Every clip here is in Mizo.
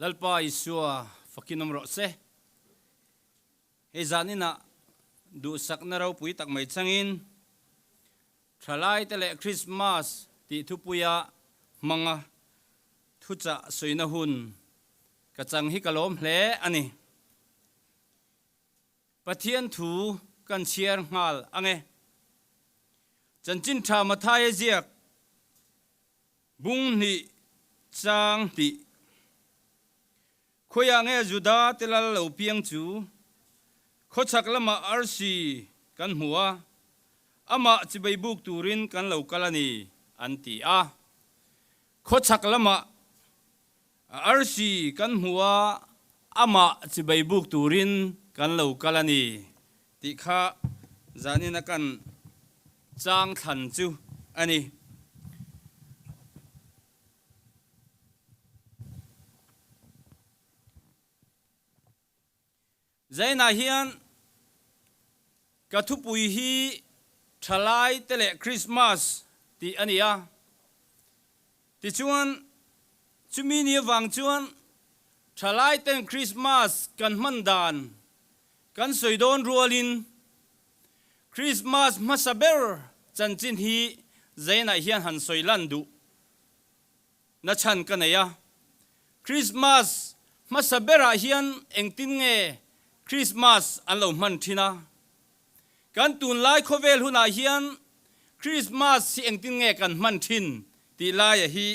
Lalpa Isua fakin awm rawh se. Hei zaninah duhsakna ropui tak mai changin Thalaite leh Krismas tih thupuia hmanga thuchah sawina hun ka chang hi ka lawm hle a ni. Pathian thu kan chhiar nghal ang e. Chanchin tha Mathaia ziak bung hnih chang hnih. Khawiah nge Juda te lal lo piang chu? Khawchhak lamah arsi kan hmu a, amah chibei buk turin kan lo kal a ni, an ti a. Khawchhak lamah arsi kan hmu a, amah chibei buk turin kan lo kal a ni, tih kha zanin a kan chang thlan chu a ni. Zainah hian ka thupui hi Thalai te leh Krismas tih a ni a. Tichuan, chumi ni avang chuan Thalai ten Krismas kan hman dan kan sawi dawn rualin Krismas hmasa ber chanchin hi Zainah hian han sawi lan duh. Na chhan ka nei a. Krismas hmasa berah hian engtin nge Krismas an lo hman thin a? Kan tunlai khawvel hunah hian Krismas hi engtin nge kan hman thin tih laia hi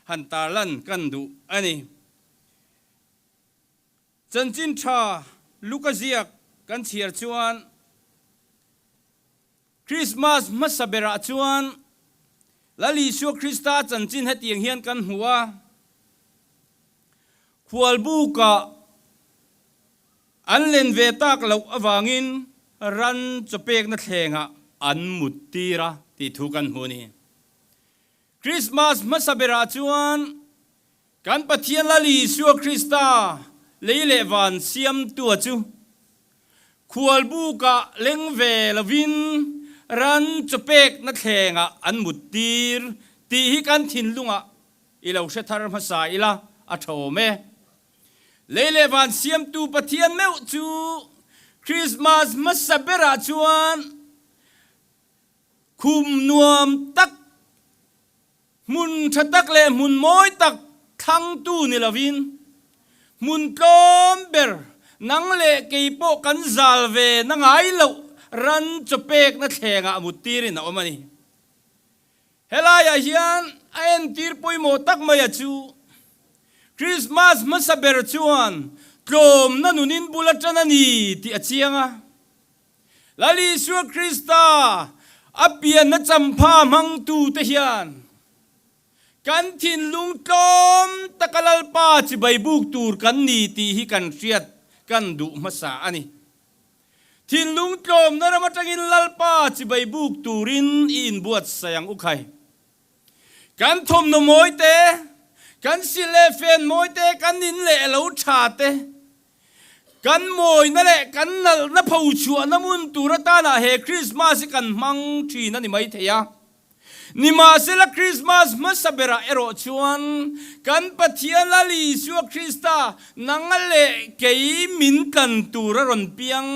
han tarlan kan duh a ni. Chanchin tha Luka ziak kan chhiar chuan Krismas hmasa berah chuan Lal Isua Krista chanchin hetiang hian kan hmu a, Khualbuka an len ve tak loh avangin ran chawpekna thlengah an mut tir a tih thu kan hmu a ni. Krismas hmasa berah chuan Kan Pathian Lal Isua Krista lei leh van siamtua chu khualbukah leng ve lovin ran chawpekna thlengah an mut tir tih hi kan thinlungah i lo hre thar hmasa ila a tha awm e. Lei leh van siamtu Pathian meuh chu Krismas hmasa berah chuan khum nuam tak Hmun tha tak leh hmun mawi tak thlangtu ni lovin, hmun tlawm ber nang leh kei pawh kan zal ve na ngai loh ran chawpekna thlengah mut tirin a awm a ni. Helaiah hian a entir pawimawh tak maia chu Krismas hmasa ber chuan tlawmna nunin bul atan a ni tih a chiang a. Lal Isua Krista a pianna champha hmangtute hian kan thinlung tlawm taka Lalpa chibai buk tur kan ni tih hi kan hriat kan duh hmasa a ni. Thinlung tlawmna ram atangin Lalpa chibai buk turin i inbuatsaih ang u khai. Kan thawmhnaw mawi te, kan sil leh fen mawi te, kan in leh lo tha te, Kan mawina leh kan nalhna pho chhuahna hmun tur atana he Krismas hi kan hmang thin a ni mai thei a. Nimahsela Krismas hmasa berah erawh chuan kan Pathian Lal Isua Krista nanga leh kei min tlan tur a rawn piang,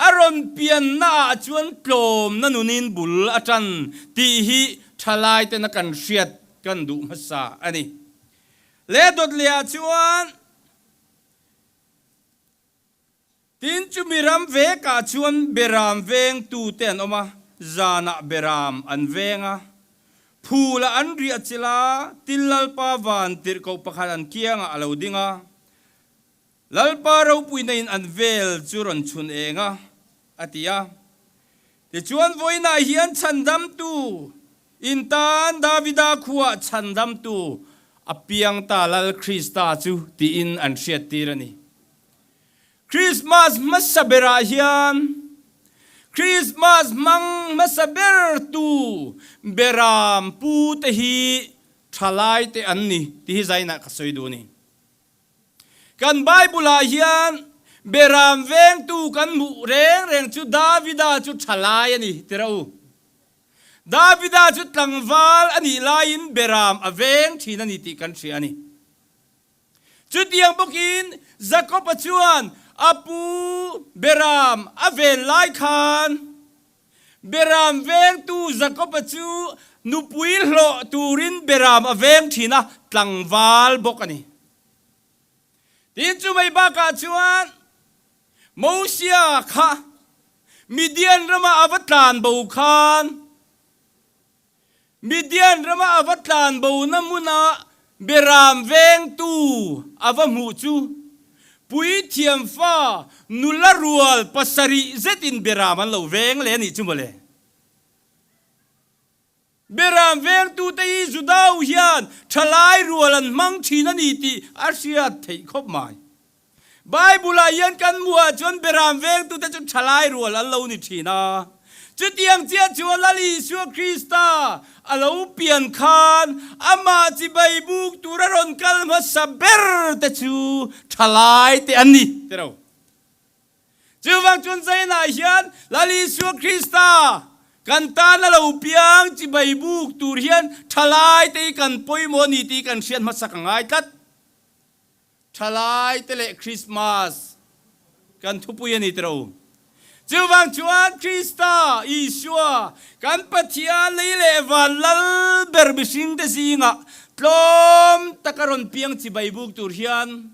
a rawn pianna ah chuan tlawmna nunin bul a tan tih hi thalai tena kan hriat kan duh hmasa a ni. Leh dawt leh ah chuan Tin, chumi ram vekah chuan beram vengtute an awm a, zanah beram an veng a. Phulah an riah chilh a, tin Lalpa van tirhkoh pakhat an kiangah a lo ding a. Lalpa ropuina in an vel chu rawn chhun eng a, a ti a. Tichuan vawiinah hian chhandamtu In tan Davida khuaah chhandamtu a piang ta Lal Krista chu tiin an hriattir a ni. Krismas hmasa berah hian Krismas hmang hmasa bertu beram pute hi thalaite an ni tih hi zainah ka sawi duh a ni. Kan Bible-ah hian beram vengtu kan hmuh reng reng chu Davida chu thalai a ni ti rawh u. Davida chu tlangval a nih laiin beram a veng thin a ni tih kan hria a ni. Chutiang bawkin Jakob-a chuan a pu Beram a ven lai khan Beram vengtu Jakob-a chu nupui hlawh turin Beram a veng thin a, tlangval bawk a ni. Tin, chumai bakah chuan Mosia kha Midian rama a va tlan bo khan Midian rama a va tlan bona hmuna Beram vengtu a va hmuh chu Puithiam fa nula rual pasarih zetin Beram an lo veng leh a nih chu mawle. Beram vengtute hi Judau hian thalai rual an hmang thin a ni tih a hriat theih khawp mai. Bible-ah hian kan hmuhah chuan Beram vengtute chu thalai rual an lo ni thin a. Chutiang chiah chuan Lal Isua Krista a lo pian khan amah chibai buk tura rawn kal hmasa ber te chu thalai te an ni tiro. Chuvang chuan Zainah hian Lal Isua Krista kan tan a lo piang chibai buk tur hian thalai te hi kan pawimawh a ni tih kan hriat hmasak a ngai tlat. Thalai te leh Krismas kan thupui a ni tiro. Chuvang chuan Krista Isua kan Pathian lei leh van lal ber mihring te zingah tlawm taka rawn piang chibai buk tur hian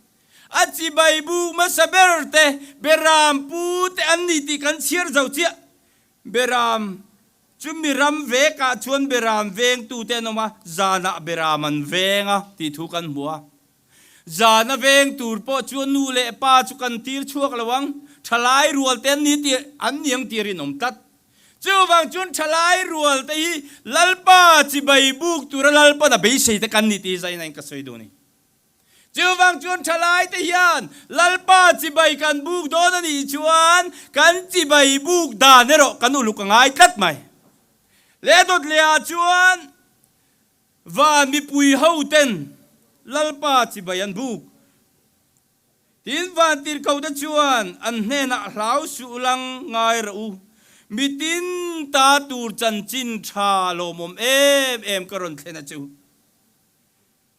A chibai bu hmasa ber te Beram pu te an ni tih kan chhiar zo chiah. Beram chu mi ram vekah chuan Beram vengtu te an awm a, zanah Beram an veng a tih thu kan hmu a. Zana veng tur pawh chuan nu leh pa chu kan tir chhuak lo ang, thalai rual te an ni tih an ni ang tih rinawm tlat. Chuvang chuan thalai rual te hi Lalpa chibai buk tura Lalpan a beisei te kan ni tih hi zainain ka sawi duh a ni. Chuvang chuan thalaite hian Lalpa chibai kan buk dawn a nih chuan kan chibai buk dan erawh kan uluk a ngai tlat mai. Leh dawt lehah chuan van mipui hoten Lalpa chibai an buk. Tin van tirhkohte chuan an hnenah hlau suh lang ngai rawh u, mitin ta tur chanchin tha lawmawm em em ka rawn thlen a chu.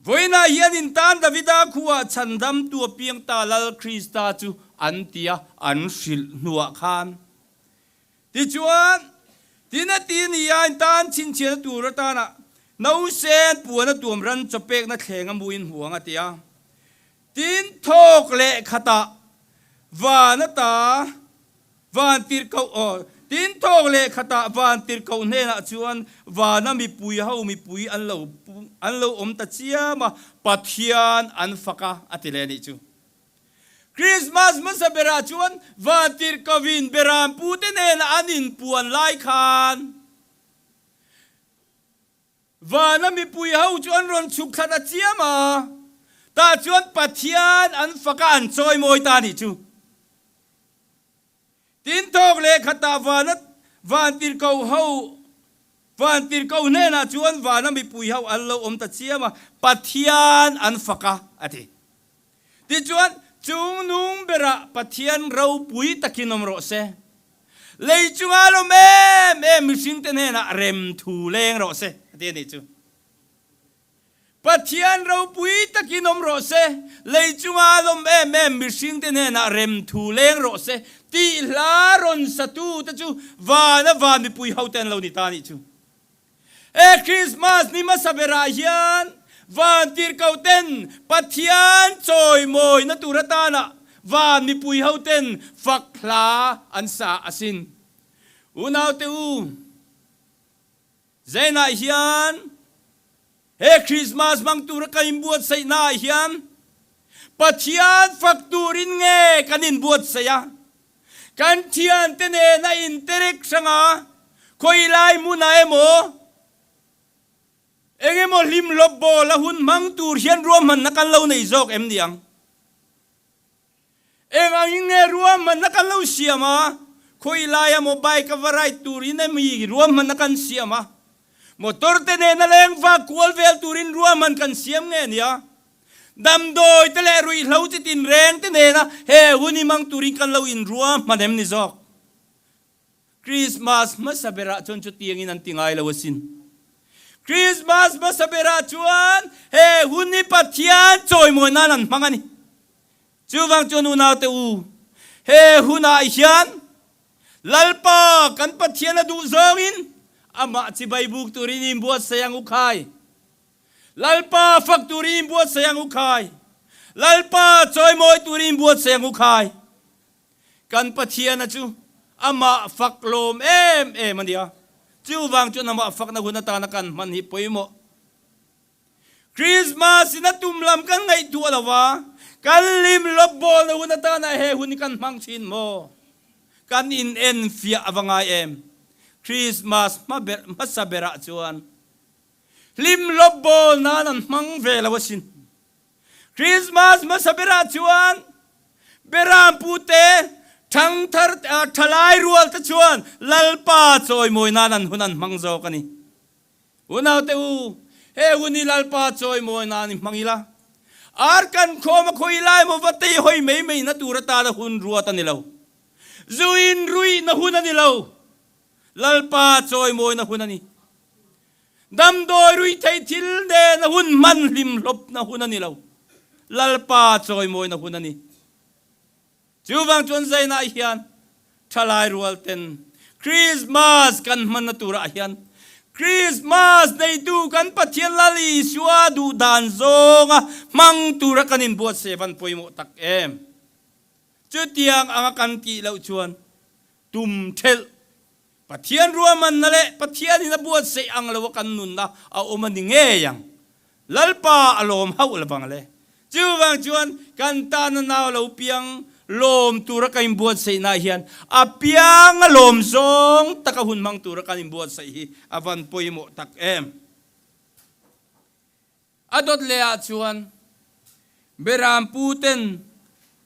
Vawiinah hian in tan Davida khuaah chhandamtu a piang ta Lal Krista chu an ti a, an hrilh hnuah khan. Tichuan, tin a ti ni a, in tan chhinchhiahna tur atana nausen puan a tuam ran chawpekna thleng a muin hmu ang a ti a. Tin, thawk leh khatah van ata Van tirhkoh aw, tin thawk leh khatah van tirhkoh hnenah chuan vana mipui ho mipui an lo an lo awm ta chiam a, Pathian an fak a, a ti leh a nih chu. Krismas hmasa berah chuan van tirhkohin Beram pute nena an inpuan lai khan, Vana mipui ho chu an rawn chhuk thla ta chiam a, tah chuan Pathian an fak a, an chawimawi ta a nih chu. Tin thawk leh khatah vana van tirhkoh ho, van tirhkoh hnenah chuan vana mipui ho an lo awm ta chiam a, Pathian an fak a, a ti. Tichuan, chung nung berah Pathian ropui takin awm rawh se. Lei chunga lawm em em mihringte hnenah rem thu leng rawh se, a ti a nih chu. Pathian ropui takin awm rawh se, lei chunga lawm em em mihringte hnenah rem thu leng rawh se tih hla rawn satute chu vana van mipui hote an lo ni ta a nih chu. He Krismas ni hmasa berah hian vantirhkoh ten Pathian chawimawina tur atana van mipui ho ten fak hla an sa asin. Unaute u, Zainah hian he Krismas hmang tura kan inbuatsaihnaah hian Pathian fak turin nge kan inbuatsaih a? Kan thiante nena interek hranga khawi lai hmunah emaw eng emaw hlim lawp bawl a hun hmang tur hian ruahmanna kan lo nei zawk em ni ang? Eng angin nge ruahmanna kan lo siam a? Khawi laia maw bike a va ride turin emi ruahmanna kan siam a? Motor te nena leng vak kual vel turin ruahman kan siam nge nia? Damdawi te leh ruihhlo chi tinreng te nena he hun hi hmang turin kan lo inrua hman em ni zawk? Krismas hmasa berah chuan chutiangin an ti ngai lo asin. Krismas hmasa berah chuan he hun hi Pathian chawimawi nan an hmang a ni. Chuvang chuan unaute u, he hunah hian Lalpa kan Pathian a duh zawngin amah chibai buk turin inbuatsaih ang u khai. Lalpa fak turin inbuatsaih ang u khai. Lalpa chawimawi turin inbuatsaih ang u khai. Kan Pathiana chu amah fak lawm em em a nia. Chuvang chuan amah fakna hun atana kan hman hi pawimawh. Krismas in a tum lam kan ngaihtuah lo va, kan lim lawp bawlna hun atana he hun hi kan hmang thin maw? Kan inenfiah a va ngai em? Krismas hma ber hmasa berah chuan hlim lawp bawl nan an hmang ve lo asin. Krismas hmasa berah chuan Beram pute, thangthar thalai rual te chuan Lalpa chawimawi nan an hun an hmang zawk a ni. Unaute u, he hun hi Lalpa chawimawi nan i hmang ila. Ar kan khawm a khawi lai maw va tei hawi mai mai na tur atana hun ruat a ni lo. Zu in ruih na hun a ni lo. Lalpa chawimawi na hun a ni. Damdawi ruih theih thil nena hun hman hlim hlawp na hun a ni lo. Lalpa chawimawi na hun a ni. Chuvang chuan zainah hian thalai rual ten Krismas kan hmanna turah hian Krismas neitu kan Pathian Lal Isua duh dan zawnga hmang tura kan inbuatsaih van pawimawh tak em. Chutiang anga kan tih loh chuan tum thelh Pathian ruahmanna leh Pathianin a buatsaih ang lo a kan nunna a awm a ni ngei ang. Lalpa a lawm hauh lo vang le. Chuvang chuan kan tana nau lo piang lawm tura kan inbuatsaihna hian a pianga lawm zawng taka hun hmang tura kan inbuatsaih hi a van pawimawh tak em. A dawt leh ah chuan Beram pu ten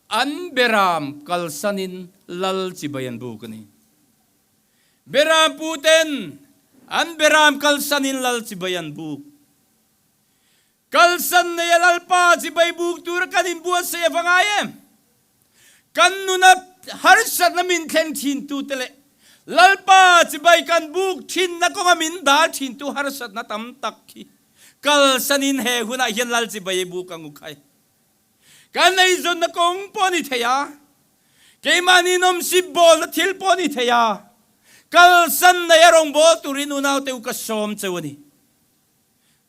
an Beram kalsan in Lal chibai an buk a ni. Beram pu ten an Beram kalsan in Lal chibai an buk. Kalsan nei a Lalpa chibai buk tur a kan inbuatsaih a va ngai em? Kan nuna harsatna min thleng thintu te leh Lalpa chibai kan buk thinna kawnga min dal thintu harsatna tam tak hi kalsanin he hunah hian Lal chibai i buk ang u khai. Kan eizawnna kawng pawh a ni thei a, keimahni nawmsip bawlna thil pawh a ni thei a, kalsan nei a rawngbâwl turin unaute u ka sawm cheu a ni.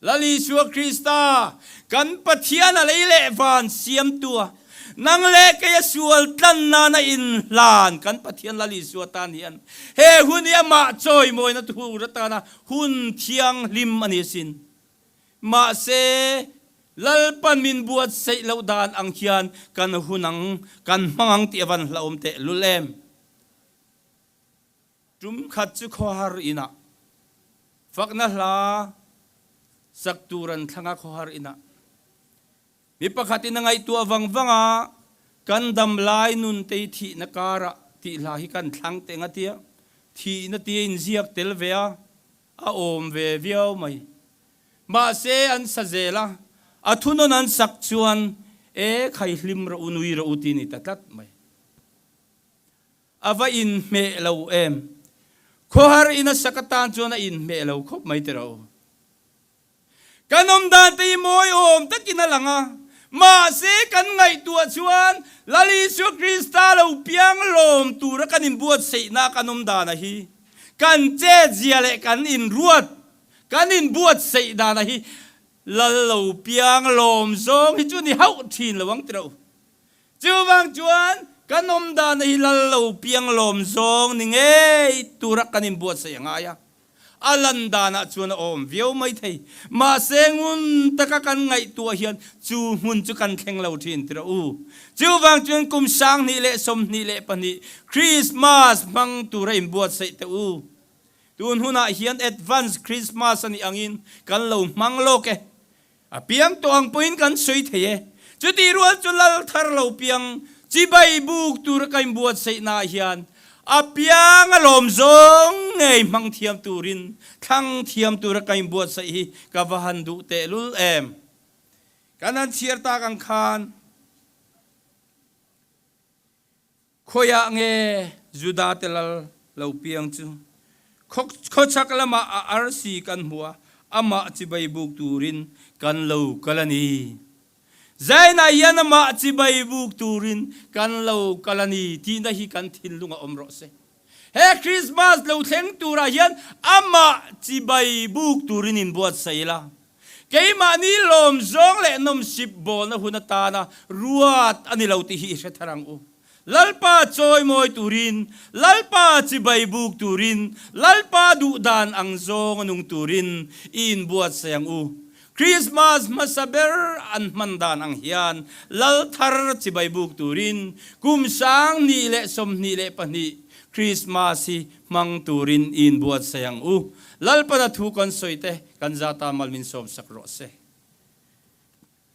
Lal Isua Krista, kan Pathian a lei leh van siamtua, nang leh kei a sual tlan nana inhlan kan Pathian Lal Isua tan hian he hun hi amah chawimawina tur atana hun thianghlim a ni asin. Mahse, Lalpan min buatsaih loh dan ang hian kan hun ang, kan hmang ang tih a van hlauhawm tehlul em? Tum khat chu khawhar inah fakna hla sak tur an thlang a, khawhar inah mi pakhatin a ngaihtuah vang vang a, kan dam lai nun te hi thihna karah tih hla hi kan thlang teh nga tia thihna tia inziak tel ve a, a awm ve viau mai. Mahse an sa zel a, a thunawn an sak chuan e khai hlim rawh u nui rawh u tih a ni ta tlat mai. A va inhmeh lo em? Khawhar in a sak atan chuan a inhmeh lo khawp mai tiraw. Kan awm dan te hi mawi awm takin a lang a, mahse kan ngaihtuah chuan Lal Isua Krista lo piang lawm tura kan inbuatsaihna kan awm dana hi kan chetzia leh kan inruat kan inbuatsaih dana hi Lal lo piang lawm zawng hi chu ni hauh thin lo ang tiraw. Chuvang chuan kan awm dana hi lal lo piang lawm zawng ni ngei tura kan inbuatsaih a ngai a. A lan danah chuan a awm viau mai thei. Mahse ngun taka kan ngaihtuah hian chu hmun chu kan thleng lo thin tirah u. Chuvang chuan kum 2022 Christmas hmang tura inbuatsaih teh u. Tun hunah hian Advance Christmas a nih angin kan lo hmang lawk e. A piang tawh ang pawhin kan sawi thei e. Chutih rual chu lal thar lo piang chibai buk tura ka inbuatsaihnaah hian a piang a lawm zawng ngei hmang thiam turin thlang thiam tura ka inbuatsaih hi ka va han duh tehlul em. Kan han chhiar tak ang khan. Khawiah nge Juda te lal lo piang chu? Khawchhak lamah a arsi kan hmu a. Amah chibai buk turin kan lo kal a ni. Zainah hian amah chibai buk turin kan lo kal a ni tihna hi kan thinlungah awm rawh se. He Krismas lo thleng turah hian amah chibai buk turin inbuatsaih ila. Keimahni lawm zawng leh nawmsip bawlna hun atana ruat a ni lo tih hi i hre thar ang u. Lalpa chawimawi turin, Lalpa chibai buk turin, Lalpa duh dan ang zawng a nung turin i inbuatsaih ang u. Krismas hmasa ber an hman dan ang hian Lal thar chibai buk turin kum 2022 Krismas hi hmang turin i inbuatsaih ang u. Lalpana thu kan sawi te kan zata mal min sawmsak rawh se.